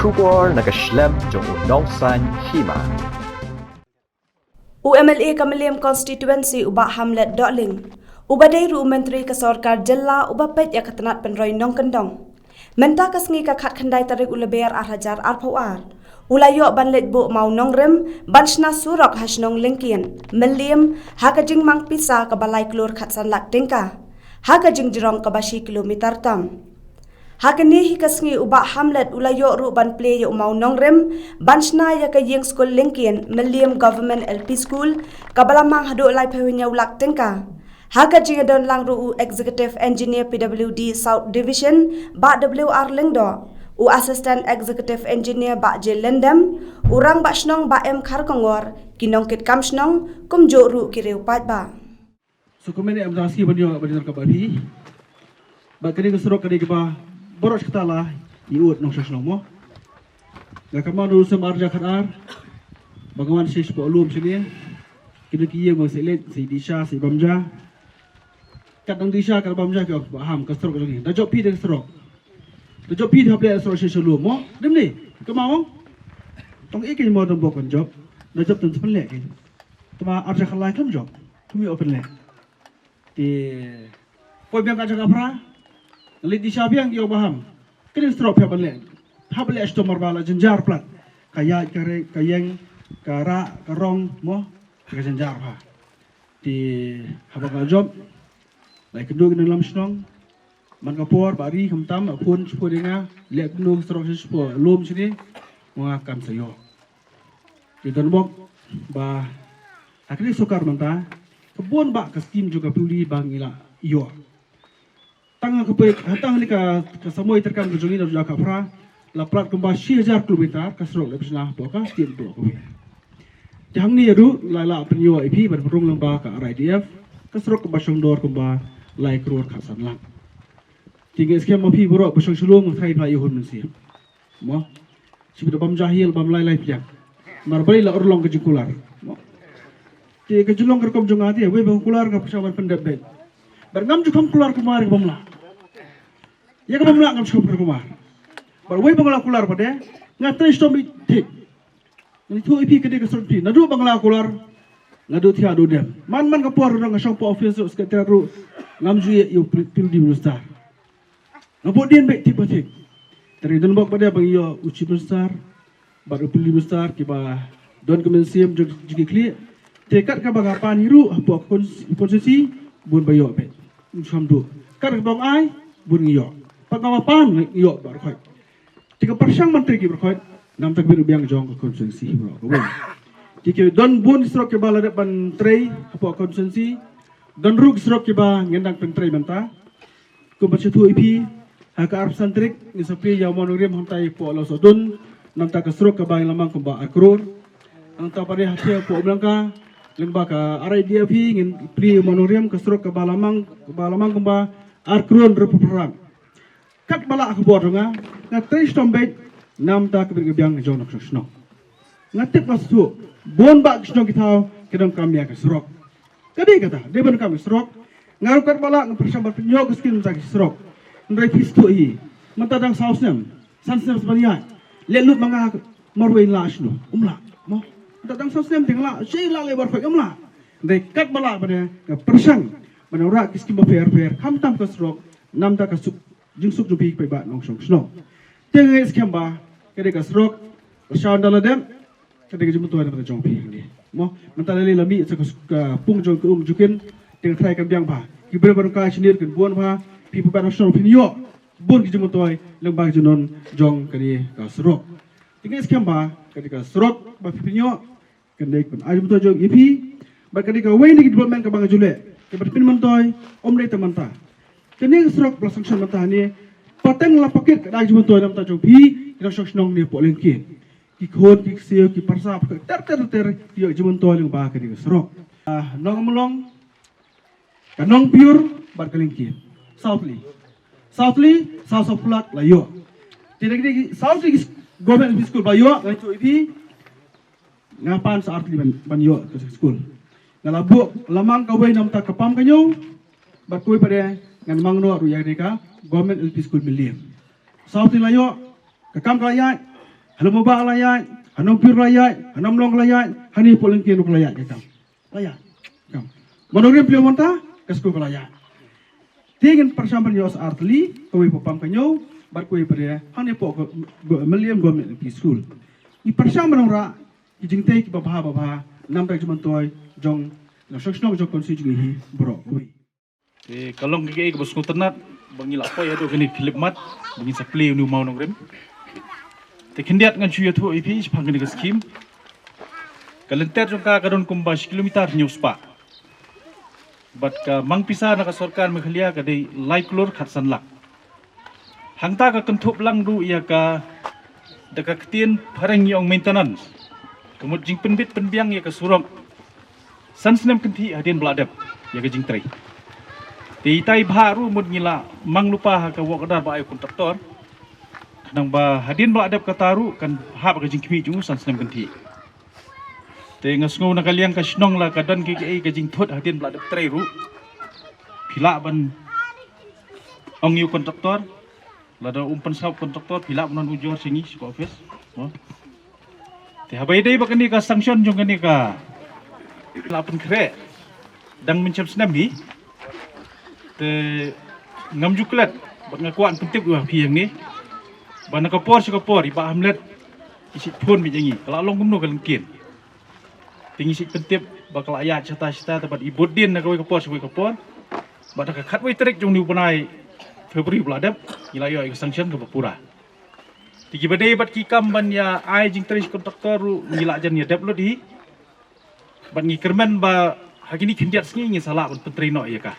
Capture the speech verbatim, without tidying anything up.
Khubor na ka shlem jong u nongsan hima. U M L A ka Mylliem Constituency u Bah Hamlet Dohling, uba dei ruh u Myntri ka Sorkar Jylla uba peit ïa ka tnat pynroi nongkyndong, mynta ka sngi ka khatkhyndai tarik u Lber ar hajar arphew ar, u la ïoh ban leit buh mawnongrim ban shna surok ha shnong Lyngkien, Mylliem, ha ka jingmang pisa kaba lai klur khatsan lak tyngka, ha ka jingjrong kaba shi kilometer tam. Ha kane hi ka sngi u Bah Hamlet u la ïoh ruh ban plie ïa u mawnongrim ban shna ïa ka ïing skul Lyngkien, Mylliem Government L P School, kaba la mang haduh laiphew hynñiew lak tyngka. Ha ka jingïadon lang ruh u Executive Engineer P W D South Division, Bah W R Lyngdoh, u Assistant Executive Engineer Bah J Lyndem, u Rangbah Shnong Bah M Kharkongor, ki nongkitkam shnong, kumjuh ruh ki riew paidbah. Sa kumne em da sngi ban ïoh ban ïoh kaba phi. Ba kane ka surok kane kaba baroh shi katta la ïoh nongshong shnong mo. Nga ka man u sem ar ja khat ar. Ba nga wan shi spo lum shini. Kine ki ïa mo se let se disha se bamja. Kat dang disha kat bamja ki ok ba ham ka surok jong ngi. Da jop phi da surok. Da jop phi da hap leh surok shi shalom mo. Dim ni. Ka ma ong. Tong ik mo dang bok kan jop. Da jop tan sepen leh. Tama ar ja khalai kam jop. Tumi open leh. Te poi biang ka jaka phra. Leit disha biang ïa u baham. Kene surok pha ban leh. Pha ban leh stomar bala jynjar plat. Ka ïaid ka re ka ïeng ka ra ka rong mo. Ka jynjar pha. Te haba ka jop. Lai kynduh ki nonglam shnong. Man ka por ba ri khamtam a phone shipor ïa nga. Leh kynduh surok shipor lum shini. Nga kam sa ïoh. Te don bok ba ha kane sorkar mynta ka bun ba ka skim jong ka puli ba ngi la ïoh. Tang ka poi ha tang ni ka ka samoi terkam ka jong ngi na ka phra la plat kumba shi hajar kilometer ka surok le psna po ka state block ko. Te hangne ïa du la la pynïoh ïa phi ban rung lang ba ka R I D F ka surok kumba shongdor kumba lai crore khatsan lak. Te ngi skem ma phi baroh ba shong shalom ngi thrai ba ïa hun mynsiem. Mo. Sibit bam jahil bam lai lai piang. Mar bari la urlong ka jingkular. Mo. Te ka jinglong ka rukom jong nga te wei ba kular ka pisa ban pyndep bet. Bar ngam ju kham kular kumar ka bamla. Ïa ka bamla ngam ju kham kular kumar. Bar wei ba la kular ba de nga trei stom i thik. Ngi thu ipi ka de ka sot pi. Nadu ba la kular. Nadu thia du dem. Man man ka por nga shong po office ru secretary ru. Ngam ju ïa u pil di minister. Nga bud dien beit tip ba tip. Tari don bok ba dei ba ngi ïoh u chief minister bad u prime minister kiba don ka mynsiem jong jong ki khlieh. Te kat kaba nga pan hi ruh hapoh ka cons- constituency bun ba ïoh beit. Ngi sam duh. Kat kaba ong ai bun ngi ïoh. Pat kaba pan ngi ïoh ba rkhot. Te ka pyrshang ban trei ki ba rkhot. Namta ka bit u biang jong ka constituency hi ruh ka bun. Te ki don bun ki surok kiba la dep ban trei hapoh ka constituency. Don ruh ki surok kiba ngin dang pyntrei mynta. Kumba shu thuh ïa phi ha ka arphew san tarik ngi sa plie ïa u mawnongrim hangtai hapoh Lawsohdun. Namta ka surok kaba ngi la mang kumba ar klur. Hangta ba dei ha thia hapoh Umlangka lyngba ka R I D F hi ngin plie ïa u mawnongrim ka surok kaba la mang kaba la mang kumba ar klur hynriewphew phra. Kat ba la ka bor jong nga nga trei shitom beit namta ka bit ka biang jong nongshong shnong. Nga tip ba shu bun ba ki shnong ki thaw ki donkam ïa ka surok. Ka dei kata dei ban kam ïa surok. Nga ruh kat ba la nga pyrshang ban pynïoh ka skim sa ki surok. Hynrei phi shu hi mynta dang saw snem san snem sa ban ïaid. Leh lut ma nga marwei la shnu um la mo. Mynta dang saw snem dang la shei la leh bar khoi um la. Hynrei kat ba la ba dei nga pyrshang ban rah ki skim ba pher pher khamtam ka surok namta ka suk jingsuk jong phi paidbah nongshong shnong. Te nga ngeit skhem ba ka dei ka surok ka sha da la dem ka dei ka jingmyntoi na ka jong phi hangne. Mo mynta lei la mih sa ka pung jong ka um jong kin te nga tharai kan biang bha ki briew ba dang kai shnir kan bun bha phi paidbah nongshong shnong phin ïoh bun ki jingmyntoi lyngba ka jingdon jong ka dei ka surok. Te nga ngeit skhem ba ka dei ka surok ba phi phin ïoh Kan dei ban ai jingmyntoi jong i phi bad ka dei kawei na ki development kaba nga ju leh kaba pynmyntoi ym dei tang mynta. Kane ka surok ba la sanction mynta hangne pateng la pakit ka dei jingmyntoi na bynta jong phi ki nongshong shnong ne poh Lyngkien. Ki khun ki ksiew ki parsa ter ter ter ki ïoh jingmyntoi lyngba kane ka surok. Ah, Nongmlong Ka Nongpyur bad ka Lyngkien. Southly. Southly, saw saw phlak la ïoh. Te da ki Southly government L P school ba ïoh, nga ïathuh ïa phi. Nga pan sa artylli ban, ban ïoh ka school. Nga la buh, la mang kawei namar ka pam ka ñiew. Bad kawei pat de ngan mang noh ruh ïa ka government L P school Mylliem. Southly la ïoh, ka kam ka la ïaid. Lem ba la ïaid, ha Nongpyur la ïaid, ha Nonglong la ïaid, ha ne pok Lyngkien ruh la ïaid ka kam. La ïaid. Kam. Ba Nongrim phi ong mynta, ka skul ka la ïaid. Te ngin pyrshang ban ïoh sa ar tylli, kawei pok Pam Ka Ñiew, bad kawei pat ha ne pok ka, ka Mylliem Government L P School. Ngi pyrshang ban wanrah ki jingtei kiba bha ba bha, namar ka jingmyntoi jong, na shnong shnong jong constituency jong ngi hi baroh kawei. Te ka long kaei kaba sngewtynnat ba ngi la poi haduh kane ka khyllipmat ba ngin sa plie ïa une u mawnongrim. Te khyndiat ngan shu ïathuh ïa phi shaphang kane ka skhim. Ka lynter jong ka ka don kumba shi kilometer hynñiew spah. Bad ka mang pisa na ka sorkar Meghalaya ka dei lai klur khatsan lak. Hangta ka kynthup lang ruh ïa ka da ka ktien phareng ngi ong maintenance. Ka mut jingpynbit pynbiang ïa ka surok san snem kynthih hadien ba la dep ïa ka jingtrei. Te itai bha ruh mut ngi la mang lypa ha ka work order ba ai u kontraktor. Khnang ba hadien ba la dep kata ruh kan hap ka jingkhmih jong u san snem kynthih. Te nga sngew na ka liang ka shnong la ka don kiei kiei ka jingthut hadien ba la dep trei ruh. Phi lah ban ong ïa u kontraktor. Lada um pynsngap kontraktor phi lah ban wan ujor sha ngi sha ka office. Mo. Te haba ïadei bad kane ka sanction jong kane ka la pynkhreh dang mynshem snem hi. Te ngam ju klet bad nga kwah pyntip ïa phi hangne ba na ka por sha ka por i Bah Hamlet i shait phone beit ïa ngi ka la long kumno ka lyngkien. Te ngi shait pyntip ba ka la ïaid shata shata te bad i bud dien na kawei ka por sha kawei ka por. Bad ha ka khatwei tarik jong une u bnai February ba la dep ngi la ïoh ïa ka sanction kaba pura. Te kiba dei bad ki kam ban ïa ai jingtrei sha kontraktor ruh ngi la jan ïa dep lut hi. Bad ngi kyrmen ba ha kine khyndiat sngi ngin sa lah ban pyntrei noh ïa ka.